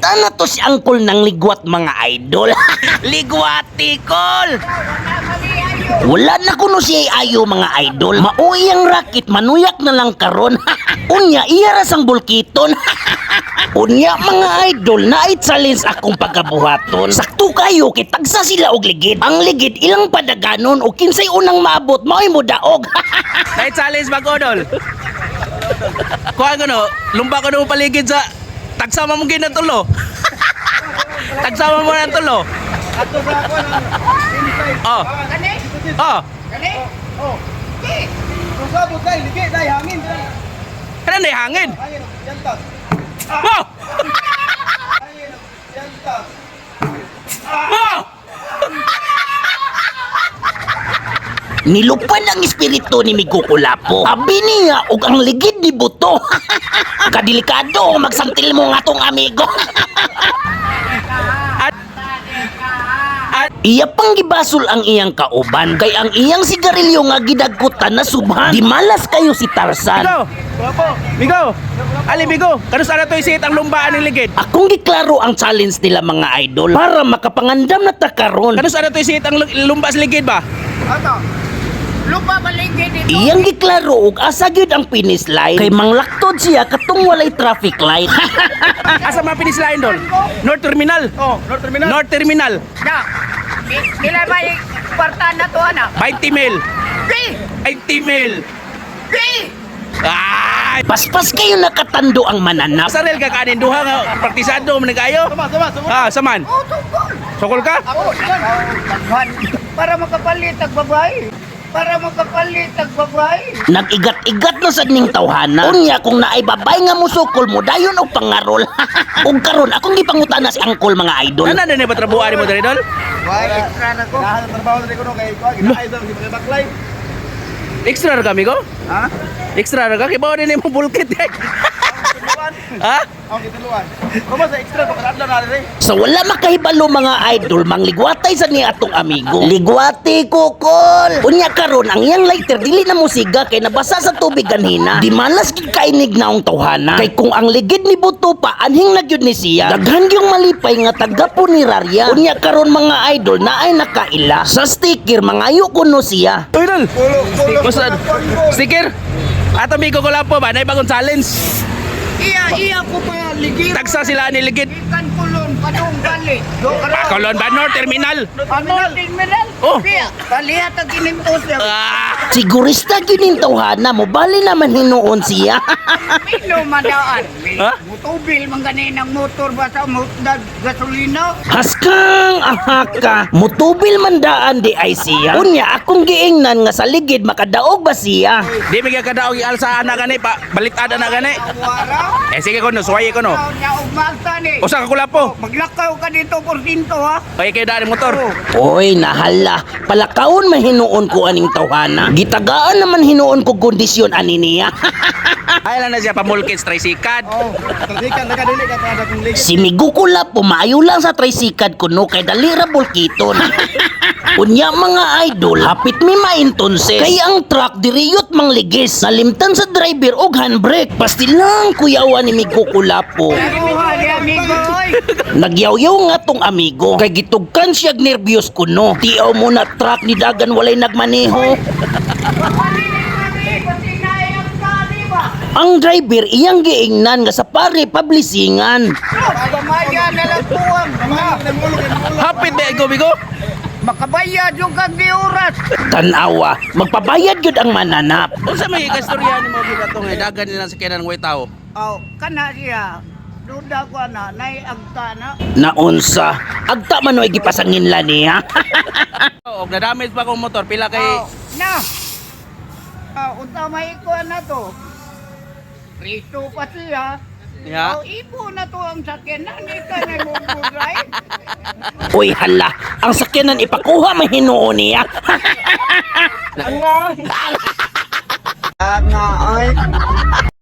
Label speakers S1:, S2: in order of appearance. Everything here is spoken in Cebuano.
S1: Nakita na to si Uncle ng ligwat, mga idol. Ligwati, kol! Wala na kuno siya ayo, mga idol. Maoy ang racket, manuyak na lang karon. Unya, iya ra sang bulkiton. Unya, mga idol, naay challenge akong pagkabuhaton. Sakto kayo kay tagsa sila og ligid. Ang ligid ilang padaganon o kinsay unang maabot maoy mo daog.
S2: Night challenge bago, dol. Kuha ko no, lumba ko no paligid sa tagsama mo ginatulo. Tagsama mo ng tulo. Oh. Oh.
S3: Oh. Kung dai, ligi dai hangin dai.
S2: Ano na hangin?
S3: Hangin, yantas.
S2: Wow!
S3: Hangin, yantas.
S2: Wow!
S1: Nilupan ang espiritu ni Migo Kulapo. Abi niya og ang ligid ni buto. Kadelikado magsantil mo nga tong amigo. Iya pang gibasol ang iyang kauban kay ang iyang sigarilyo nga gidagkutan na subhan. Di malas kayo si Tarzan.
S2: Bigo! Bigo! Ali, Bigo! Kanus na to isit ang lumbaan ng ligid?
S1: Akong giklaro ang challenge nila, mga idol, para makapangandam na ta karon.
S2: Kanus na to isit ang lumba sa ligid ba?
S4: Ano? Lupa maligid dito.
S1: Iyang giklaro og asa gyud ang finish line kay manglaktod siya katong walay traffic light.
S2: Asa mga finish line dol? North Terminal.
S3: Oh, North Terminal.
S2: North Terminal.
S4: Na. Pila may kwarta na to ana?
S2: 20 mil.
S4: Di!
S2: 20 mil.
S4: Di!
S2: Ay!
S1: Paspas kayo nakatando ang mananap.
S2: Sa rel ka kanin duha nga praktisado man kayo.
S3: Sama, sama, sama.
S2: Ah, saman.
S4: Oh, tungkol.
S2: Sokol ka?
S4: Oh, daghan. Para makapalit ang babae. Para makapalit ang babae.
S1: Nag-igat-igat na sad ning tawhana. Unya kung naay babay nga musukol mo dayon og pangarol. Ug karon akong gipangutana si Uncle, mga idol.
S2: Ano na ni patrabuhan mo diri, dol?
S4: Why, extra na ko.
S3: Ginahan ang trabaho na ko no kay kuha, ginaay daw si baklay.
S2: Extra ra kami ko?
S3: Ha?
S2: Extra ra ka kay bawo din mo bulkit. Eh. Ha?
S3: Ang gituluan. Kuma sa extra baka adlaw na diri.
S1: Sa wala makahibalo, mga idol, mangligwatay sa niya atong amigo. Ligwati kukol. Unya karon ang iyang lighter dili na musiga kay nabasa sa tubig ganhina. Di malas gid kainig naong tawhana. Kay kung ang ligid ni buto pa anhing na gyud ni siya. Daghan gyung malipay nga taga punerarya. Unya karon, mga idol, naay nakaila. Sa sticker mangayo kuno siya.
S2: Uy, dol.
S3: Pulo, pulo.
S2: Basta sticker. Ato migo ko lang po ba nay bagong challenge.
S4: Iya, iya ko pa ligid.
S2: Tagsa sila ni ligid.
S4: Ikan kulon, padung balik. Do karon.
S2: Kolon ba North Terminal?
S4: Ano terminal?
S2: Oh.
S4: Siya, kalihat ang kinintos siya.
S2: Ah!
S1: Sigurista gyud ning tawhana mo bali naman hinuon siya.
S4: Mino madaan.
S2: Ha?
S4: Mutubil man ganin ang motor ba sa gasolina?
S1: Haskang ahaka, mutubil man daan di ay siya. Unya akong giingnan nga sa ligid makadaog ba siya.
S2: Di mi kadaog alsa ana gani pa balitad ana gani.
S4: Wara.
S2: Eh sige ko no, suwaye ko no.
S4: Nya og malta ni.
S2: Usa ka kulapo.
S4: Maglakaw ka dito porsinto ha.
S2: Kay kay daan motor.
S1: Oy, nahala, palakaon man hinuon ko aning tawhana. Gitagaan naman hinuon ko kondisyon ani niya.
S2: Ay lang na siya pamulkit sa tricycad.
S3: Oh, tradikan ka dili ka kada kung ligid.
S1: Si Migukula pumayo lang sa tricycad kuno kay dali ra bulkiton. Unya, mga idol, hapit mi maintonses. Kay ang truck diriyot mangligis. Nalimtan sa driver og handbrake. Pastilang kuyawa ni Migukulapo.
S4: Kuha ni amigo oy.
S1: Nagyaw-yaw nga tong amigo. Kay gitugkan siyag nervyos kuno. Tiaw mo na truck ni dagan walay nagmaneho. Ang driver iyang giingnan nga sa pare pablisingan.
S4: Kamaya na lang tuwang.
S2: Hapit ba ko bigo?
S4: Makabayad yung kag di oras.
S1: Tanawa, magpabayad gyud ang mananap.
S2: Unsa may kastorya nimo bigato nga dagan nila sa kenan way tao?
S4: Oh, kana siya. Duda ko na, nay agta na.
S1: Naunsa, agta man oy gipasangin la niya.
S2: Og na-damage pa akong motor pila kay
S4: Oh, na. Ah, unta may ikuan na to. Priso pa siya.
S2: Ya.
S4: Oh, ibo na to ang sakyanan. Ika na mo drive.
S1: Uy hala, ang sakyanan ipakuha man hinuon niya.
S4: Nga ay.